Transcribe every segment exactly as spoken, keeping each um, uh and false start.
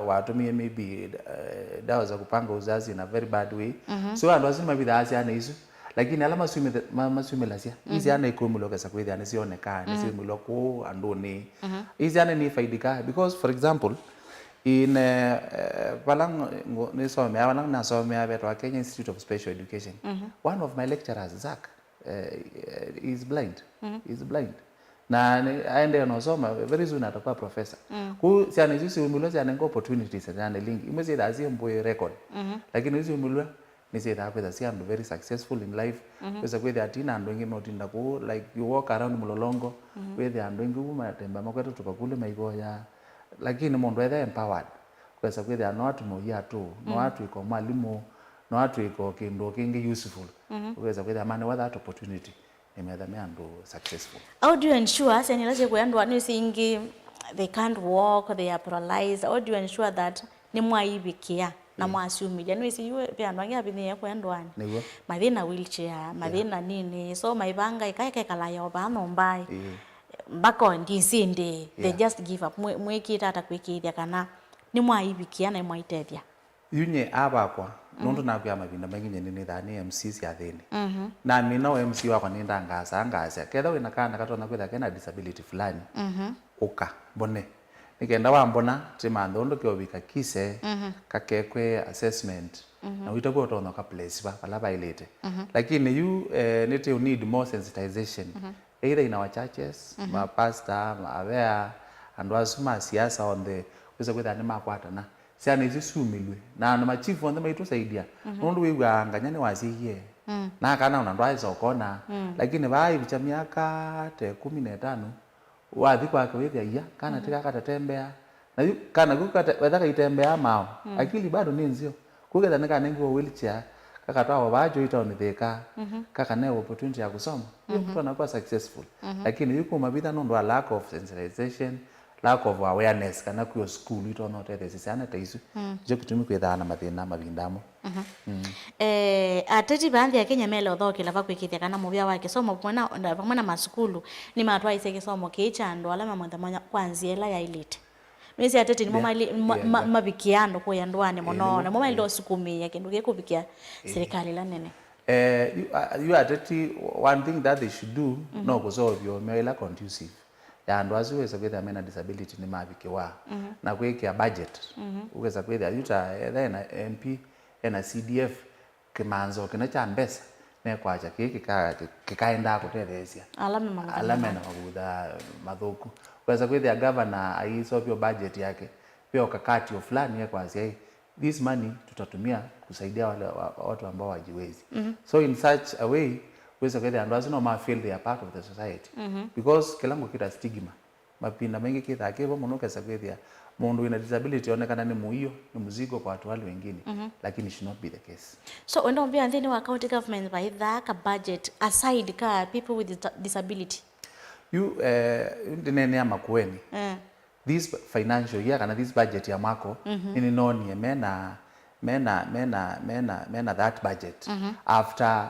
watũmĩe maybe, eh, dawa za kupanga uzazi in a very bad way. Mhm. So andũ asu nĩmavithaa syana isu, lakini ala masumĩtha-, ma-, masumĩlasya, mm, syana ikumĩlwa ũkesa kwĩthĩa nĩsyonekaa, mm, nĩsyumĩlwa kũu andũnĩ. Mhm. Ii syana nĩifaidĩkaa because, for example, in, eh, eh, vala ngo-, ngo-, nĩsomea, vala nasomea vetwa Kenya Institute of Special Education. Mhm. One of my lecturers, Zach, eh, eh, is blind. Mhm. Is blind. Na ni-, aendeea na usoma, very soon atakuwa professor. Mm. Kuu syana isu siumilwe, syanengwa opportunities, syana lingi. Imwe syĩthaa syĩ mbũĩ record. Mhm. Lakini isu siumilwe, nĩsyĩthaa kwĩtha syĩ andũ very successful in life. Mhm. Kwĩsa kwĩthĩa ati na andũ aingĩ meũtinda kũu, like, you walk around Mlolongo, mhm, wĩthĩa andũ aingĩ kũu matembea makwete tũvakuli maivoya. Lakini mũndũ etha empowered, kwĩsa kwĩthĩa no atũmĩe atũu, no, mm, atw'ĩka mwalimũ, no atw'ĩka kĩndũ kĩngĩ useful. Mhm. Ũkesa kwĩthĩa mane wa that opportunity, nĩmetha me andũ successful. How do you ensure syana ila syĩkũya ndũanĩ isu ingĩ, they can't walk, they are paralyzed? How do you ensure that nĩmwaivikĩa na, yeah, mwasumĩlya? Nĩwĩsĩ yu ve andũ angĩ avinyĩĩe kũya ndũanĩ. Nĩw'o. Mathĩna wheelchair, yeah, mathĩna nini. So maivanga ĩka ĩkekala yo vaa nyũmbaĩ. Yeah. Mbako ndisindi, they, yeah, just give up. Mwĩ-, mwĩkĩte ata kwĩkĩĩthya kana nĩmwaivikĩa na nĩmwaitethya? Yu nyie avakwa, mm, nũndũ nakwĩa mavinda maingĩ nyie nĩnĩthaa nĩ M C syathĩnĩ. Mhm. Namina ũ M C wakwa nĩndangasaa, ngasya, ketha wĩna kana katonya kwĩtha kena disability fulani, mhm, ũka, mbone. Nĩ kenda wambona, tĩmanthe ũndũ keũvika kise, mhm, kakekwe assessment, mhm, na wĩtavw'a ũtonya ũka place va, vala vaĩlĩte. Mhm. Lakini yu, eh, nĩtĩ need more sensitization. Mhm. Either in our churches, mhm, mapasta, mawea, andũ asu ma siasa onthe, wĩsa kwĩtha nĩmakwatana. Syana isu syumĩlw'e. Na andũ machifu onthe maitũsaidia. Mhm. Nũndũ wĩw'aa nganya nĩwasyaiie. Mm. Na kana ona ndwaĩsa ũkona. Mm. Lakini vaa ĩvikya myaka ta ĩkũmi na ĩtano, wathi kwake wĩthĩa ia, kana, mhm, ti kaka tatembea. Na yu kana kau kate-, wetha kaitembeaa mao. Mm. Akili bado nĩ nzeo. Kũketha nĩkanengiwe wheelchair, kakatwawa vaa Joy Town Thĩka, mhm, kakane opportunity ya kusoma. Yu, mhm, mtu anakuwa successful. Mhm. Lakini yu kuma vitha nũndũ wa lack of sensitization, lack of awareness, kana kwĩ o sukulu itonya ũtetheesya syana ta isu. Mm. Nĩkyo kĩtumi kwĩthaa na mathĩna mavinda amwe. Mhm. Mm. Eh, ateti va nthĩ ya Kenya mele ũthookĩla va kwĩkĩĩthya kana mũvĩa wa kĩsomo vamwe na, na, vamwe na masukulu nĩmatwaĩĩsye kĩsomo kĩĩ kya andũ ala me mwanya mwanya kwa nzĩa ĩla yaĩlĩte. Nĩwĩsĩ ateti nĩmo, yeah, mali-, ma-, yeah, ma-, yeah, mavikĩa andũ kũya ndũanĩ, eh, mũno, nĩmo, namo maĩle, eh, ũsukumĩĩa kĩndũ kĩĩ kũvikĩa, eh, silikalĩ ĩla nene. Eh, yu, a-, yu ateti, one thing that they should do, mhm, no kũseũvya ũmeo ĩla conducive ya andũ asu wĩsa kwĩthĩa mena disability nĩmavikĩwa, mhm, na kwĩkĩa budget. Mhm. Ũkesa kwĩthĩa yu ta etha ena M P, ena C D F, kĩmanzo kĩna kya mbesa mekwakya kĩĩ kĩka-, kĩ-, kĩkaendaa kũtetheesya ala me mavutha, ala mena mavutha mathũku. Wesa kwĩthĩa gavana aiseũvya budget yake, ve kakatio fulani ekwasya, "Hii, this money tutatumia kusaidia wale wa-, watu ambao wajiwezi." Mhm. So in such a way, wesa kwĩthĩa andũ asu no ma feel they are part of the society. Mhm. Because kĩla ngũkĩta stigma. Mavinda maingĩ kĩthaa kĩvo mũno ũkesa kwĩthĩa mũndũ wĩna disability onekana nĩ mũio, nĩ mzigo kwa watu wale wengine, mhm, lakini it should not be the case. So, wenda ũmbĩa nthĩnĩ wa county government vaithaa ka budget aside ka people with disa-, disability? Yu, eh, yu ndĩneenea Makueni. Eh. This financial year, kana this budget ya mwako, mhm, nĩnĩnoonie mena, mena, mena, mena, mena that budget, mhm, after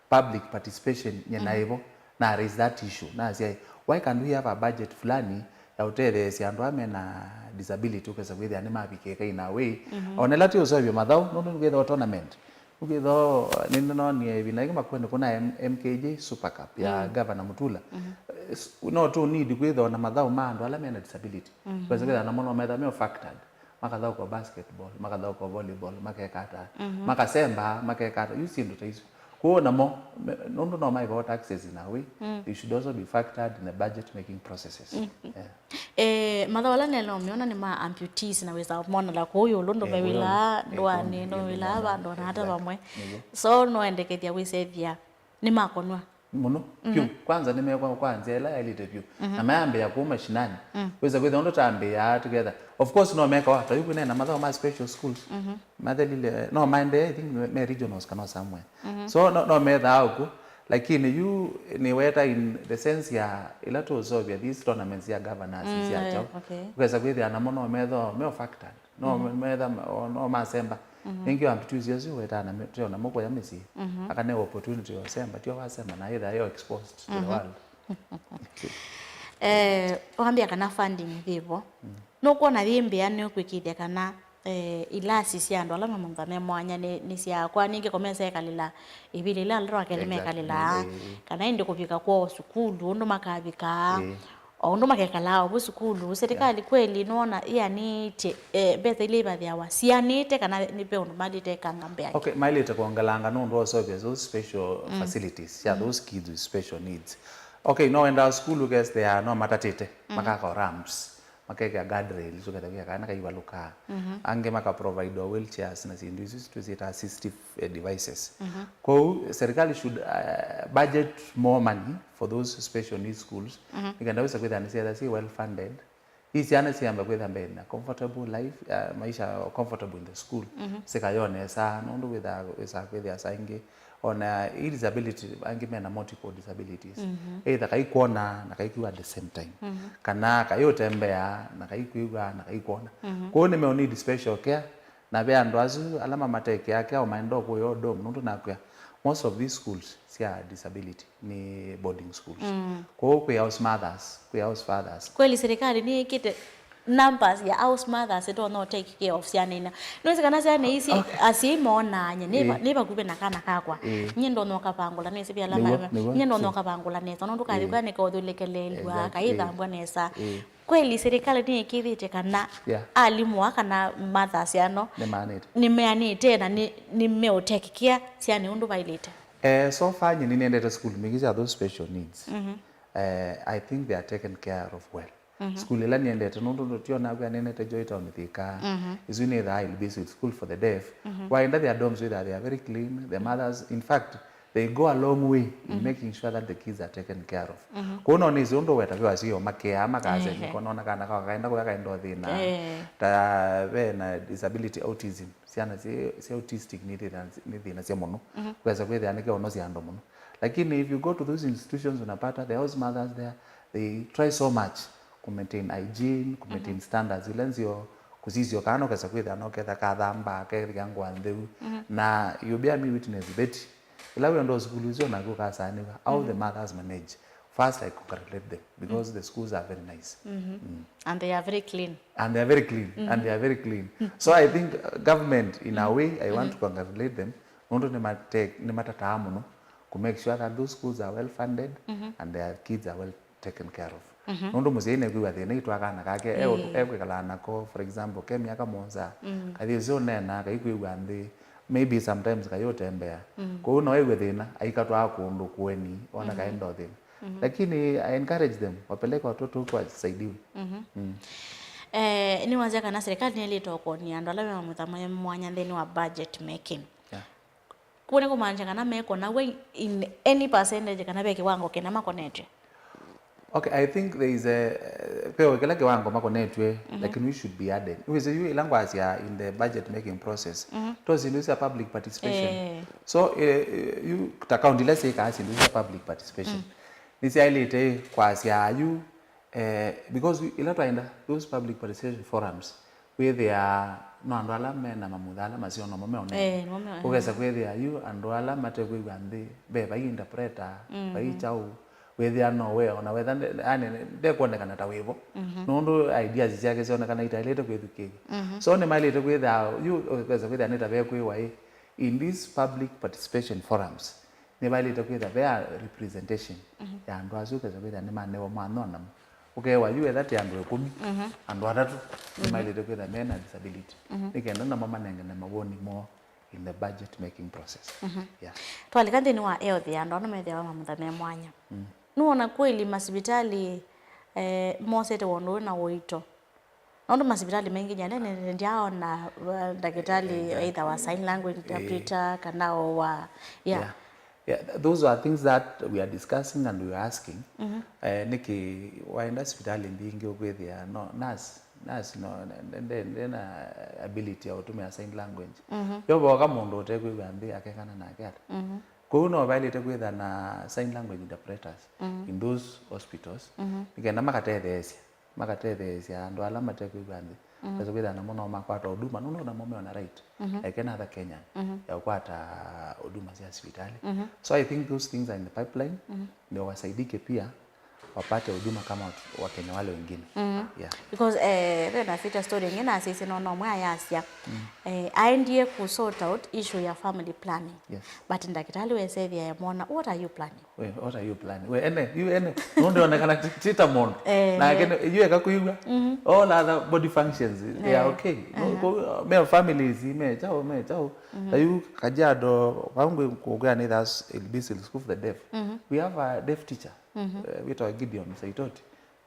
public participation nyie, mhm, naivo, na raise that issue, nasya, "Why can't we have a budget fulani ya ũtetheesya andũ aa mena disability ũkesa kwĩthĩa nĩmavikĩka in a way?" Mhm. Ona ĩla ti ũseũvyo mathaũ, nũndũ nĩkwĩthĩwa tournament, nĩkwĩthĩwa, nĩnĩnoonie ĩvinda ĩngĩ Makueni kũna M-, M K J Super Cup ya, mm, Governor Mutula. Mhm. Eh, s-, no tũ need kwĩthĩwa na mathaũ ma andũ ala mena disability. Mhm. Kwesa kwĩthĩa namo no metha me factored. Makathaũka basketball, makathaũka volleyball, makeka ata, mhm, makasemba, makeka ata, yu syĩndũ ta isu. Kwoou namo, me-, nũndũ no maĩvawa taxes in a way, mm, they should also be factored in the budget making processes. Mm. Yeah. Eh, mathaũ ala nene ũmeona nĩ ma amputees na wĩsa monela kũu ĩũlũ, eh, ndũmewĩla, eh, ndũanĩ, eh, ndũmewĩla, eh, vandũ na ata, exactly, vamwe. Nĩw'o. So, noendekethya wĩsethya nĩmakonwa. Mũno, mhm, vyũ. Kwanza nĩmekwa kwa nzĩa ĩla yaĩlĩte vyũ. Mhm. Na mayambĩĩa kũu mashinani. Mm. Wĩsa kwĩthĩa ũndũ tambĩĩaa together. Of course, no mekawa, ta yu kwĩna na mathaũ ma special schools. Mhm. Mathelile, no maendee, I think, me, me regionals kana somewhere. Mhm. So, no, no methaa ũku. Lakini yu nĩweta in the sense ya ĩla tũũseũvya these tournaments ya governors, mm, sya, eh, kyaũ. Okay. Ũkesa kwĩthĩa namo no methwa, me factored. No, mhm, metha ma-, o-, no masemba. Mhm. Ĩngĩ amputees asu wetana me-, teo namo kũya mĩsyĩ. Mhm. Akane opportunity ya ũsemba, tio wasemba na ĩtha yo exposed to the, mhm, world. Eh, wambĩa kana funding yĩvo. Mm. Nũkwona yĩ mbĩa nĩ kwĩkĩĩthya kana, eh, ilasi sya andũ ala mamũntha me mwanya nĩ, nĩ syakwa, ningĩ ko mesekalĩla ivili ila ala twakelĩ mekalĩlaa, kana ĩndĩ kũvika kwoo sukulu, ũndũ makavikaa, o ũndũ makekalaa ovu sukulu. Serikali kweli nũona ĩanĩtye, eh, mbesa ila ivathĩawa sianĩte kana nĩ ve ũndũ malĩte ĩkanga mbĩa? Okay, mailĩte kwongelanga nũndũ wa ũseũvya those special facilities sya those kids with special needs. Okay, no wendaa sukulu ũkesĩthĩa no matatĩte, makaka ramps, makekĩa guardrails, ũkethĩa kana kaivalũkaa. Angĩ maka provide wheelchairs na syĩndũ isu twĩsĩtaa assistive, eh, devices. Kwoou serikali should, uh, budget more money for those special needs schools, nĩkenda wĩsa kwĩthĩa nĩsyetha syĩ well funded. Ii syana syamba kwĩtha mbee na comfortable life, uh, maisha comfortable in the school. Sikayo nesa, nũndũ wĩtha, wĩsa kwĩthĩa saa ingĩ ona ii disability, angĩ mena multiple disabilities. Either kaikwona na kaikwĩw'a at the same time. Kana kaiũtembea na kaikwĩw'a na kaikwona. Kwoou nĩmeo need special care, na ve andũ asu ala mamatekea care o maenda kũya o dorm, nũndũ nakwĩa, most of these schools sya disability nĩ boarding schools. Kwoou kwĩ house mothers, kwĩ house fathers. Kweli serikali nĩĩkĩte numbers ya house mothers ĩtonya take care of syana ina. Nĩwĩsĩ kana syana isi asyai monaany'a nĩ va-, nĩ vakuvĩ na kana kakwa. Nyie ndonya ũkavangũla nĩsĩ vyala. Nĩw'o, ma-, nĩw'o, nyie ndonya ũkavangũla nesa nũndũ kathi kwa nĩkaũthũlĩkelelw'a, exactly, kaithambwa nesa. Kweli serikali nĩĩkĩĩthĩte kana alimũ aa kana mothers ano nĩmeanĩte na nĩ, nĩmeũtekikia syana ũndũ vailĩte? Eh, so far nyie nĩnendete sukulu mbingĩ sya those special needs. Eh, I think they are taken care of well. Sukulu ĩla nĩendete, nũndũ tũtionaa kwĩa nĩnete Joy Town Thika. Isu nĩthaa Ilbiswit School for the Deaf. Waenda their dorms wĩthaa they are very clean. The mothers, in fact, they go a long way in making sure that the kids are taken care of. Kũu no nĩsĩ ũndũ weta vyo asio makea makasya niko nona kana kawa kaenda kũya kaenda thĩna. Ta ve na disability, autism. Syana sya, sya autistic nĩ thĩna, nĩ thĩna sya mũno. Kwesa kwĩthĩa nĩke ũno sya andũ mũno. Lakini if you go to those institutions, unapata the house mothers there, they try so much ku maintain hygiene, ku maintain standards ila nzeo, kũsisyo kana ũkesa kwĩthĩa no ketha kathamba, kethĩa ngũa ntheu. Na you bear me witness, Betty, ila wĩenda sukulu isu naku ũkasanĩwa how the mothers manage. First, I congratulate them because the schools are very nice. And they are very clean. And they are very clean. And they are very clean. So I think, uh, government, in a way, I want to congratulate them. Nũndũ nĩmate-, nĩmatataa mũno ku make sure that those schools are well funded and their kids are well taken care of. Nũndũ mũsyai nekwĩw'a thĩna itwa kana kake, e ũndũ ekwĩkalaa nako, for example, ke myaka mũonza, kathi ũsĩ ũneena, kaikwĩw'a nthĩ, maybe sometimes kayũtembea. Kwoou no ew'e thĩna, aikatwaa kũndũ kũeni, ona kaenda o thĩna. Lakini I encourage them, wapeleke watoto huko wasaidiwe. Eh, nĩwasya kana serikali nĩlĩte ũkonia andũ ala me mamutha me mwanya nthĩnĩ wa budget making. Yeah. Kũu nĩ kũmaanisha kana mekona we in any percentage kana ve kĩwango kĩna makonetw'e? Okay, I think there is a, ve o kĩla kĩwango makonetw'e, lakini we should be added. Wĩsĩ yu ĩla ngwasya in the budget making process, to syĩndũ sya public participation. Eh. So, eh, eh, yu ta kaunti ila syĩkaa syĩndũ sya public participation, nĩsyaĩlĩte kwasya yu, eh, because ĩla twaenda those public participation forums, wĩthĩa no andũ ala mena mamutha ala maseo nomo meonene. Eh, nomo meonene. Ũkesa kwĩthĩa yu andũ ala matekwĩw'a nthĩ, ve vai interpreter, vai kyaũ, wĩthĩa no we, ona wetha nde-, yani, ndekwonekana ta wĩvo. Nũndũ ideas syake syonekana itaĩlĩte kwĩthukĩĩw'a. So nĩmaĩlĩte kwĩthĩa, yu ũkesa kwĩthĩa nĩ ta vekwĩwa ĩ, in these public participation forums, nĩvaĩlĩte kwĩthĩa ve a representation ya andũ asu ũkesa kwĩthĩa nĩmanewa mwanya namo. Ũkewa yu etha ti andũ ĩkũmi, andũ atatũ nĩmaĩlĩte kwĩthĩa mena disability. Nĩ kenda namo manengane mawoni moo in the budget making process. Yeah. Twalika nthĩnĩ wa health ya andũ ala methĩawa mamutha me mwanya. Nũona kweli masivitalĩ, eh, mosete wondũ ũyũ na ũito? Nũndũ masivitalĩ maingĩ nyie nĩ, nĩ, ndyaaona, uh, ndakĩtalĩ either wa sign language interpreter kana o wa, yeah. Yeah. Yeah, th-, those are things that we are discussing and we are asking. Eh, nĩkĩ waenda sivitalĩ mbingĩ ũkwĩthĩa no nurse, nurse no, nde-, nde-, ndena ability ya ũtũmĩa sign language. Yo voka mũndũ ũtekwĩw'a nthĩ akengana nake ata? Kũu no vaĩlĩte kwĩtha na sign language interpreters in those hospitals, nĩkenda makatetheesya, makatetheesya andũ ala matekwĩw'a nthĩ. Wesa kwĩthĩa namo no makwata huduma, nũndũ namo meona right, like any other Kenyan, ya kũkwata huduma sya sivitali. So I think those things are in the pipeline, ndio wasaidike pia. wapate huduma kama watu, Wakenya wale wengine. Mm. Yeah. Because, eh, ve na feature story ĩngĩ nasisye no, no ũmwe ayasya, eh, aendie ku sort out issue ya family planning. Yes. But ndakĩtalĩ wesethĩa emwona, "What are you planning?" We, what are you planning? We, ene, you ene, nũndĩonekana ti, ti ta mũndũ. Eh, nake eh. Nĩ, yu eka kwĩw'a. Mhm. All other body functions, they are okay. No, aha. Ko, me families, me chao, me chao. Mhm. Ta yu Kajiado, vau ngwĩ kũkwĩa nĩ thas L B School for the Deaf. Mhm. We have a deaf teacher. Mhm. Eh, wĩtawa Gideon Saitoti.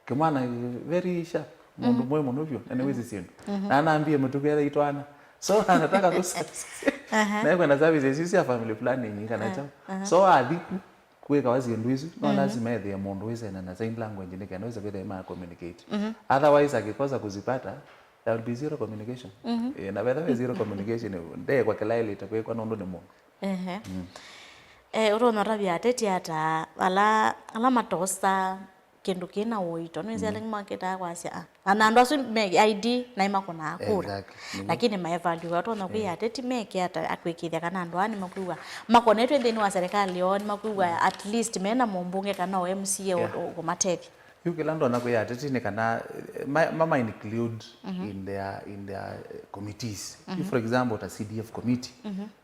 Kĩmwana very sharp, mũndũ mwĩ mũno vyũ, na nĩwĩsĩ syĩndũ. Mhm. Na anambie mũtuku etha itwana. So, anataka tu services. Aha. Na kwenda services isu cia family planning kana chao. Aha. So, athi ku, kwĩkawa syĩndũ isu, no lazima ethĩe mũndũ wĩsene na sign language nĩ kenda wĩse kwĩthĩa ma communicate. Mhm. Otherwise, akikosa kuzipata, there will be zero communication. Mhm. Eh, na vetha ve zero communication, ndekwa kĩla ĩlĩte kwĩkwa nũndũ nĩ mũndũ. Ehe. Mm. Eh, ũtonya ũtavya ateti ata ala, ala matosa kĩndũ kĩna ũito, nĩwĩsĩ ala makĩtaa kwasya, ah, na, na andũ asu me I D na imakunaa kura. Exactly. Nĩw'o. Lakini maevaluwa, ũtonya kwĩa ateti meke ata akwĩkĩthya kana andũ aa nĩmakwĩw'a makonetwe nthĩnĩ wa serikali yoo, nĩmakwĩw'a at least mena mũmbunge kana o M C A ũ-, yeah, ũ-, ũkũmatethya. Yu kĩla ndonya kwĩa ateti nĩ kana, eh, ma, ma, ma include in their, in their, eh, committees. Yu, for example, ta C D F committee.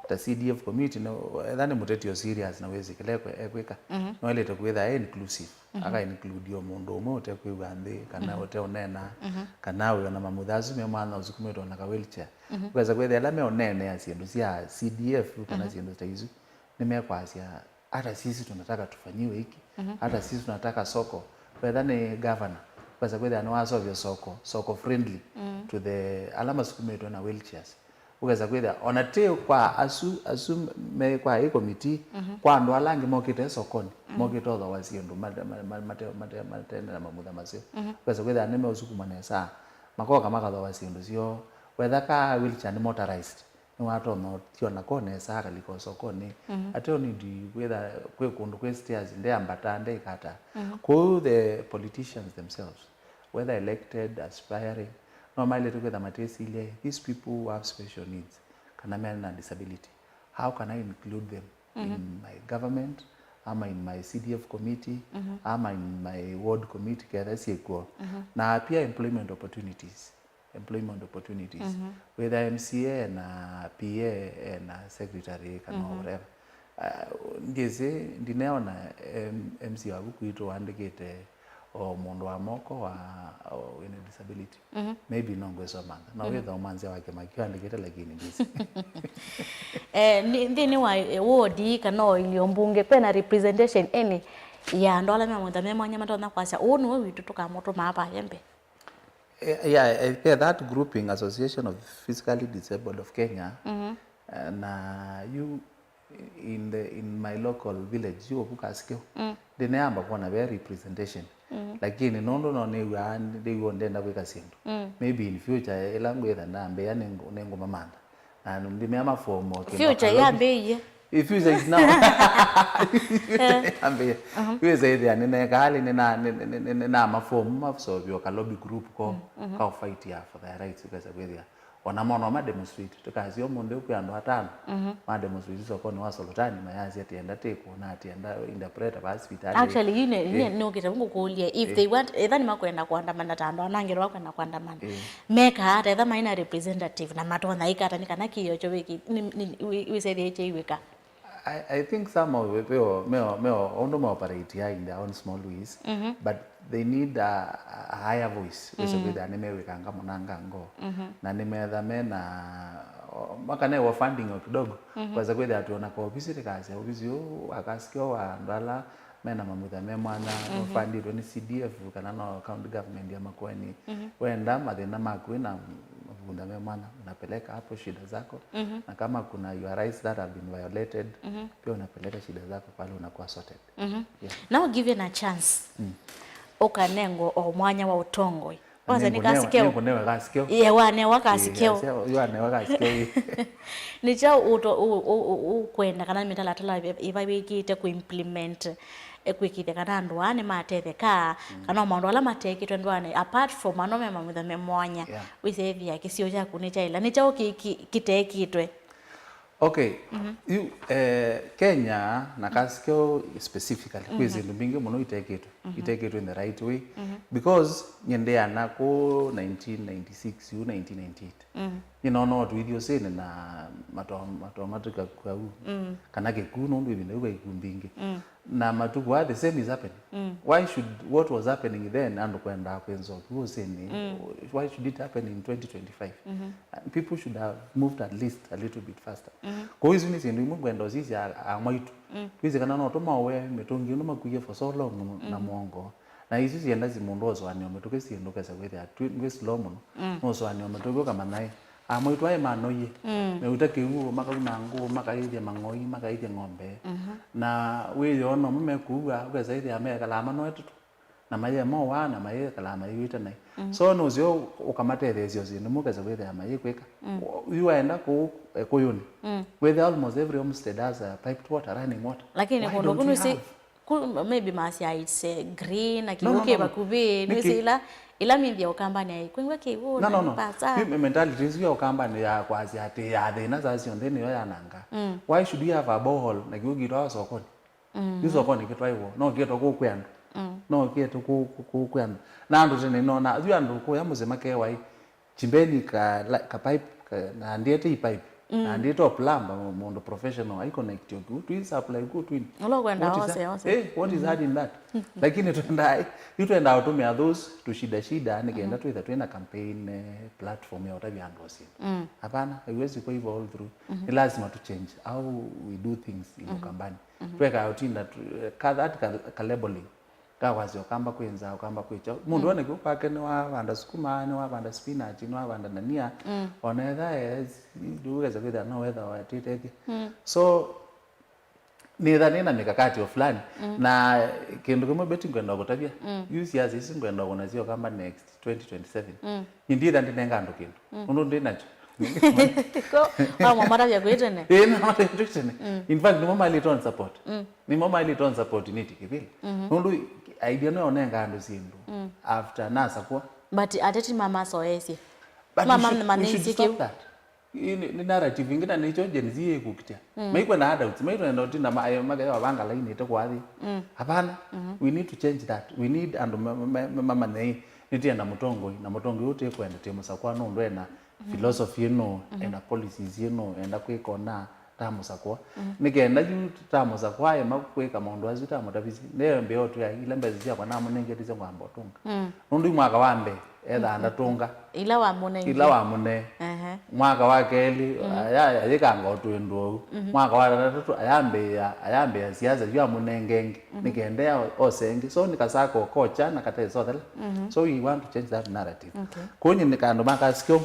Ta C D F committee, no, etha nĩ mũteti o serious na wĩsĩ kĩla ekwe-, ekwĩka, no elĩte kwĩtha e inclusive. Aka include o mũndũ ũmwe ũtekwĩw'a nthĩ, kana ũteũneena, kana wĩ ona mamutha asu me mwana ũsukumĩtwe na ka wheelchair. Ũkesa kwĩthĩa ala meũneenea syĩndũ sya C D F kana syĩndũ ta isu, nĩmekwasya, "Hata sisi tunataka tufanyiwe hiki, hata sisi tunataka soko." Whether nĩ governor, ũkesa kwĩthĩa nĩwasovya soko, soko friendly to the ala masukumĩtwe na wheelchairs. Ũkesa kwĩthĩa ona ti kwa asu, asu me kwa ĩ committee, kwa andũ ala angĩ mokĩte sokonĩ, mokĩte ũthoa syĩndũ mate-, ma-, ma-, mate-, mate-, matene na mamutha maseo. Ũkesa kwĩthĩa nĩmeũsukuma nesa, makoka makathoa syĩndũ syoo. Whether ka wheelchair nĩ motorized, nĩwatonya ũtiona ko nesa akalika ũsokonĩ. Ate ũnidi kwĩtha kwĩ kũndũ kwĩ stairs, ndeambata, ndeikata. Kwoou the politicians themselves, whether elected, aspiring, no maĩlĩte kwĩtha matĩsilye, these people who have special needs, kana mena disability, how can I include them in my government, ama in my C D F committee, ama in my ward committee, ketha syĩkw'o. Na pia employment opportunities, employment opportunities. Whether M C A na P A na secretary kana whatever. Uh, ndyĩsĩ, ndineona M-, M C A waku kwitũ wandĩkĩte o mũndũ wa moko wa, o wĩna disability. Maybe no ngwĩsomantha. No wĩthoma nzĩa wake makio andĩkĩte, lakini ndyĩsĩ. Eh, nĩ-, nthĩnĩ wa, eh, ward kana o ilio mbunge, kwĩna representation any ya andũ ala me mamutha me mwanya matonya kwasya, "Ũũ nĩwe witũ, tũkamũtũmaa vaya mbee"? Eh, yeah, eh, yeah, that grouping, Association of Physically Disabled of Kenya, eh, na yu in the, in my local village, yu ovu Kasikeo, ndineamba kuona ve representation. Lakini nũndũ no nĩw'aa, nĩw'o ndenda kwĩka syĩndũ. Maybe in future, ĩla ngwĩtha ndambĩĩa nĩngũ-, nĩngũmamantha. Na ndimea mafomu o kĩndũ future Nairobi. Yambĩĩie. If future is now. Yambĩĩa. Wĩsa ĩthĩa nĩnekalĩ, nĩna, nĩ, nĩ, nĩ, nĩna mafomu masovywa ka lobby group ko, ka fight ya for their rights, ũkesa kwĩthĩa. Ona mono ma demonstrate, tũkasio mũndũ kwĩ andũ atano, ma demonstrate sokonĩ wa Solotani, mayasya tienda tĩkũ, na tienda interpreter va hospital. Actually, you ne, ne, nũkĩte ngũkũlye, if they want, etha nĩmakwenda kũandamana ta andũ anangĩ makwenda kũandamana. Mekaa ata etha maina representative na matonya ĩka ata nĩ kana kĩĩo kyo wĩki-, nĩ, nĩ, wĩ-, wĩsethĩe kyaiw'ĩka? I, I think some of the, meo, meo, meo, ũndũ ma operate ya in their own small ways, but they need a, a higher voice. Wĩsa kwĩthĩa nĩmewĩkanga mũnangango. Na nĩmetha mena, o, makanewa funding o kidogo. Kwasa kwĩthĩa tuona ka ofisi tĩkasya ofisi ũũ wa Kasikeo wa andũ ala mena mamutha me mwanya, mafandĩtwe nĩ C D F kana no county government ya Makueni. Wenda mathĩna maku na mavunda me mwanya, unapeleka hapo shida zako. Na kama kuna your rights that have been violated, pia unapeleka shida zako pale, unakuwa sorted. Yeah. Now given a chance, ũkanengwa o mwanya wa ũtongoi. Kwanza nĩ Kasikeo. Nĩngũnewa Kasikeo. Ye, wanewa Kasikeo. Yu anewa Kasikeo. Nĩ kyaũ ũto-, ũ-, ũ-, ũ-, ũkwenda kana mĩtalatala ĩva wĩkĩte kũ implement, eh, kwĩkĩthya kana andũ aa nĩmatetheka, kana o maũndũ ala matekĩtwe ndũanĩ, apart from ano me mamutha me mwanya, wĩsethĩa kĩsio kyaku nĩ kyaĩla. Nĩ kyaũ kĩ-, kĩ-, kĩtekĩtwe? Okay. Yu, eh, Kenya na Kasike specifically, kwĩ syĩndũ mbingĩ mũno itekĩtwe, itekĩtwe in the right way. Because nyie ndĩana kũ nineteen ninety-six, yu nineteen ninety-eight. Nĩnona o tũithi ũsĩnĩ na matoa, matoa matuka kau, kana kĩkuu, nũndũ ĩvinda yu vai kĩkuu mbingĩ. Na matukũ aa, the same is happening. Why should what was happening then andũ kwendaa kwĩnza o kĩu ũsĩnĩ? Why should it happen in twenty twenty-five? And people should have moved at least a little bit faster. Kwoou isu nĩ syĩndũ imwe ngwenda ũsisya a-, amwaitũ. Twĩsĩ kana no tũmaũe mĩtũngi ĩno makuie for so long na mũongo. Na isu sienda si mũndũ osũanĩa mĩtũkĩ syĩndũ kesa kwĩthĩa twĩ, twĩ slow mũno. Nũsũanĩa mĩtũkĩ ũkamanya ĩ, amwaitũ aĩ manoie. Meuta kĩw'ũ, makauna ngũ, makaĩthya mang'oi, makaĩthya ng'ombe. Na wĩyoo nomo mekũua, ũkesa ĩthĩa mekalaa manoete tũ. Na mayĩe mowa, na mayĩkalaa mayĩw'ĩte naĩ. So nũseo ũkamatetheesya o syĩndũ imwe ũkesa kwĩthĩa mayĩkwĩka. Yu waenda kũu, eh, kũyũnĩ. Wĩthĩa almost every homestead has a piped water, running water. Lakini kũndũ kũu nũsĩ, ku-, maybe masya it's, eh, green, na kĩw'ũ kĩ vakuvĩ, nũsĩ ila, ila minthia ũkambanĩ ai, kwĩngwa kĩw'ũ, no, no, no. Mentality ĩsu ya ũkambanĩ ya kwasya atĩ ya thĩna saa syonthe nĩyo yananga. Why should we have a borehole na kĩw'ũ kĩtwawa sokoni? Yu sokoni kĩtwaiwo, no kĩetwa kũu kwĩ andũ. No kĩetwa kũu, kũu, kũu kwĩ andũ. Na andũ tene nona, yu andũ kũya mũsyĩ makewa ĩ, chimbeni ka, la-, ka pipe, ka, na andĩte i pipe, na andĩte o plumber, mũ-, mũndũ professional, ai connect o kĩu, twin supply kũu twin. Ũla ũkwenda ose, ose. Eh, what is hard in that? Lakini twendaa, yu twendaa ũtũmĩa those tũshida shida, nĩkenda twĩtha twĩna campaign, eh, platform ya ũtavya andũ o syĩndũ. Hapana, haiwezi kuwa hivyo all through. Ni lazima tu change how we do things in Ukambani. Tweka utinda tu, ka, that ka, ka labeling. Ka kwasya Ukamba kwĩ nzaa, Ukamba kwĩ kyaũ. Mũndũ ena kĩu kwake nĩwavanda sukuma, nĩwavanda spinach, nĩwavanda ndania. Ona etha, eh, ndũkesa kwĩthĩa no wetha watĩte kĩ. So, nĩtha nĩna mikakati o fulani. Na kĩndũ kĩmwe Betty ngwenda kũtavya. Yu siasa ici ngwenda kũna sya Ukamba next twenty twenty-seven. Nĩnditha ndinenga andũ kĩndũ. Ũndũ ndĩ nakyo. Ko, wamwamatavya kwĩ tene? Ĩĩ, namatavya kwĩ tene. In fact, nĩmo mailĩte on support. Nĩmo mailĩte on support nĩti kĩvĩla. Nũndũ idea no yonenga andũ syĩndũ after nasakwa. But ateti mamasoesye. But we should, we should stop that. Ĩĩ nĩ, nĩ narrative ĩngĩ, na nĩkyo Gen Z ĩkũkitya. Maikwenda handouts, maikwenda ũtinda ma-, eh, makethĩwa vanga lainĩte kwathi. Hapana. We need to change that. We need andũ ma-, ma-, ma-, mamanye ĩ, nĩtĩenda mũtongoi, na mũtongoi ũtĩkwenda tĩ mũsakwa nũndũ ena philosophy ĩno, ena policies ĩno, enda kwĩka ũna, ta mũsakwa. Nĩkenda yu ta mũsakwa ema kwĩka maũndũ asu ta mũtavisi, ndeembea ũtwĩa ila mbesa syakwa namũnengetisye ngwamba ũtũnga. Nũndũ yu mwaka wa mbee, ethaa ndatũnga. Ila wamũnengie. Ila wamũnee. Ehe. Mwaka wa kelĩ, aya, ayĩkanga o twĩndũ ou. Mwaka wa katatũ, ayambĩĩa, ayambĩĩa siasa yu amũnengenge. Nĩkenda o-, ose ĩngĩ. So nĩ kasako kocha na katesothela. So we want to change that narrative. Okay. Kũnyĩ nĩ kandũ makasikyo.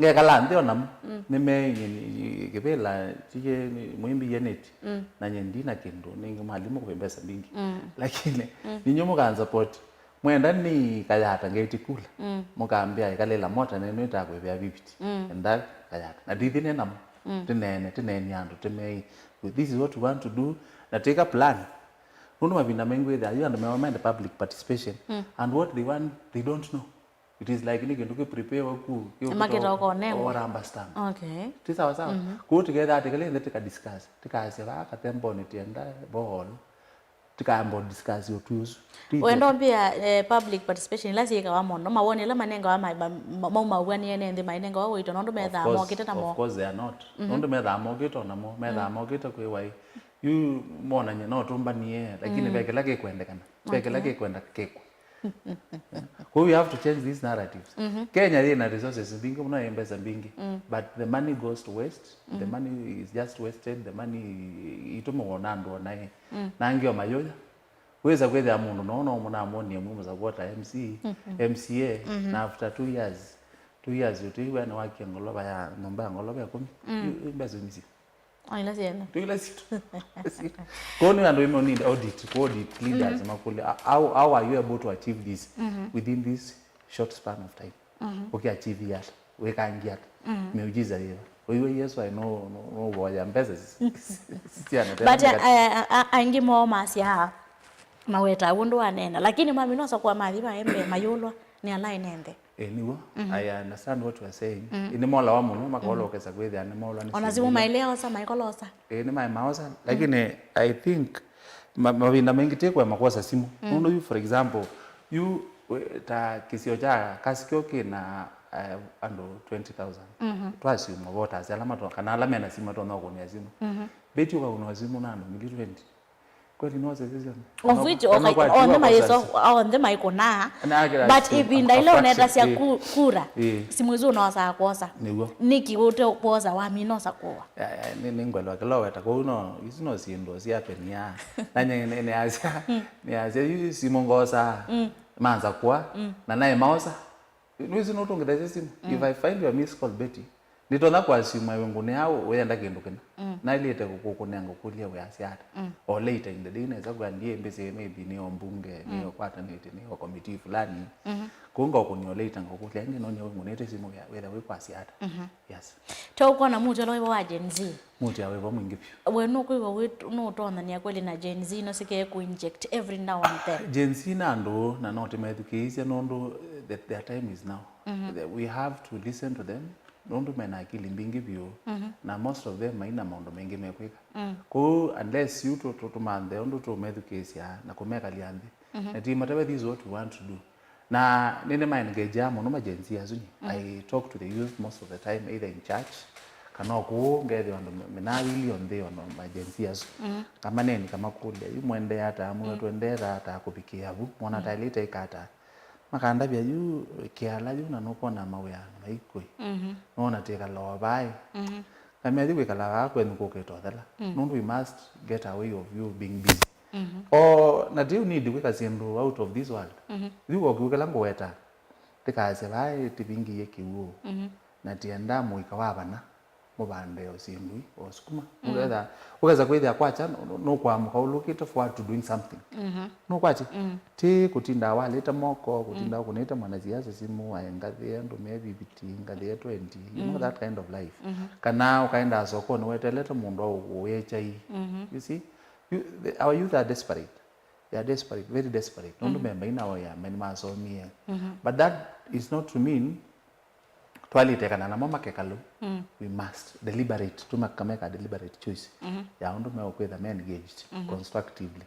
Ngekala nthĩ o namo. Nĩmeĩ nyie nĩ, kĩvĩla, tiye nĩ, mwĩmbĩie nĩti. Na nyie ndina kĩndũ, nĩngĩ mwalimũ kwĩ mbesa mbingĩ. Lakini, ninyu mũkansapoti. Mwenda nĩ kayata ngeti kula. Mũkambĩa ĩkalĩla mota nenu ĩtakwĩvĩa viviti. Enda kayata. Na ndithi nĩ namo. Tĩneene, tĩneeni andũ, tĩmeĩ, this is what we want to do. Na twĩka plan. Nũndũ mavinda maingĩ wĩthĩa, yu andũ meo mende public participation. And what they want, they don't know. It is like nĩ kĩndũ kĩ prepare waku, kĩ makĩta ũkũnengwa. Rubber stamp. Okay. Ti sawa sawa. Kũu tũketha atĩ kĩla ĩnthe tĩka discuss. Tĩkasya vaa katemboni tienda borehole. Tĩkaamba discuss ũtwi ũsu. Wendo mbia, eh, public participation ila syĩkawa mondo. Mawoni ila manengawa ma, ma, ma, maumaw'anĩe nĩ nthĩ mainengawa ũito nũndũ methaa mokĩte na mo. Of course they are not. Nũndũ methaa mokĩte o namo, methaa mokĩte kwĩ wai. Yu monany'a no tũmbanie, lakini ve kĩla kĩkwendekana. Ve kĩla kĩkwenda kĩkwe. Kwoou we have to change these narratives. Kenya yĩ na resources mbingĩ mũno, yĩ mbesa mbingĩ, but the money goes to waste. The money is just wasted. The money itũmĩwa na andũ ona ĩ. Na angĩ o mayũya. Wĩsa kwĩthĩa mũndũ no, no mũnamwonie mwi mũsavota M C, M C A, na after two years, two years ũtwĩw'a nĩwakie ngolova ya, nyũmba ya ngolova ĩkũmi. Yu, yu mbesa imisye. O, ila syene. Twĩ ila sitũ. Kwoou nĩ andũ ĩmwe need audit, ku audit leaders makũlye, how, how are you able to achieve this within this short span of time? Ũkĩ achieve ata? Wĩkangie ata? Miujiza yĩva? Ũiwe Yesu aĩ no, no, no voya mbesa si-, si-, si-, siana tena. But, a, a, a, aingĩ moo masyaa maweta ũndũ wanena. Lakini mami nosa kwa mathi vaembe mayũlwa nĩ ala ene nthĩ. Ĩĩ, nĩw'o. I understand what you are saying. Ĩĩ, nĩmolawa mũno, makola ũkesa kwĩthĩa nĩmolwa nĩ ona simũ mailea osa, maikola osa. Ĩĩ, nĩmaĩ maosa, lakini I think ma- mavinda maingĩ tĩkwema kwosa simũ. Nũndũ yu, for example, yu we- ta kĩsio kya Kasikyo kĩna eh, andũ twenty thousand. Twasumwa voters ala mato kana ala mena simũ matonya kũnĩa simũ. Beti ũkaũnwa simũ na andũ ngili twenty. Kweli no session. Of which, okay, onthe mayĩso onthe maikũnaa. But ĩvinda ĩla ũnetasya ku- kura, simũ isu ũnosaa kwosa. Nĩw'o. Nĩkĩ ũte kwosa wamina osa kũwa? Nĩngwelewa kĩla ũweta kũu, no isu no syĩndũ syapenia. Na nĩasya nĩasya yu simũ ngosaa manza kũa na naĩ maosa. Nĩwĩsĩ nũtũngĩthasya simũ? If I find your miss call, Betty, nĩtonya kũassume wĩ ngũnĩa au ũyenda kĩndũ kĩna. Naĩlĩte kũkũnĩa ngũkũlya wĩasya ata? Or later in the day nesa kwĩa ndiĩ mbĩsĩ, maybe nĩyo mbunge, nĩyo kwatanĩte, nĩyo committee fulani. Kũu ngaũkũnĩa later ngũkũlya, ĩndĩ nonie wĩ ngũnĩte simũ wĩa- wĩtha wĩkwasya ata? Yes. Twaũkwona mũtĩ ũla wĩvo wa Gen Z. Mũtĩ awĩvo mwingĩ vyũ. We nũkwĩw'a wĩ- nũũtonanĩa kweli na Gen Z ĩno sikae kũ inject every now and then? Gen Z na andũ na no tĩmethukĩĩsya nũndũ eh, the- their time is now. The- we have to listen to them nũndũ mena akili mbingĩ vyũ. Na most of them maina maũndũ maingĩ mekwĩka. Kũu unless yu tũ- tũ- tũmanthe ũndũ tũmethukĩĩsya na kũmekalya nthĩ na tĩmatave this is what we want to do. Na nĩnĩ ma engage mũno ma Gen Z asu nĩ. I talk to the youth most of the time, either in church kana o kũu ngethĩwa andũ me- menawili onthe ona ma Gen Z asu. Ngamaneni kamakũlya, yu mwendea ata, mwĩwa tũendee ata kũvikĩa vu, mwona taĩlĩte ĩka ata? Makandavya yu kĩala yu na nũkwona mawĩa maikũi. Nona tĩkalawa vaĩ. Ngamea yu kwĩkala vaa kwenyu kũkĩtothela. Nũndũ we must get a way of you being busy. O na ti you need kwĩka syĩndũ out of this world. Yu ũkiukĩla ngũweta ndĩkaasya vaa tĩvingĩie kĩw'ũ. Na tienda mũika wa vana mũvande o syĩndũ o sukuma. Ũketha ũkesa kwĩthĩa kwakya nũkwamũka ũlũkĩte forward to doing something. Nũkwatya ti kũtinda walĩte moko, kũtinda ũkũnĩte mwanasiasa simũ aĩ ngathĩe ndũmĩe fifty, ngathĩe twenty, you know that kind of life. Kana ũkaenda sokonĩ wetelete mũndũ aũkũĩe chai. You see, you, the, our youth are desperate. They are desperate, very desperate. Nũndũ memba ina oya, me nĩmasomie. But that is not to mean twalĩte kana namo makeka lũ. We must deliberate, tũmakameka deliberate choice ya ũndũ meũkwĩtha me engaged constructively.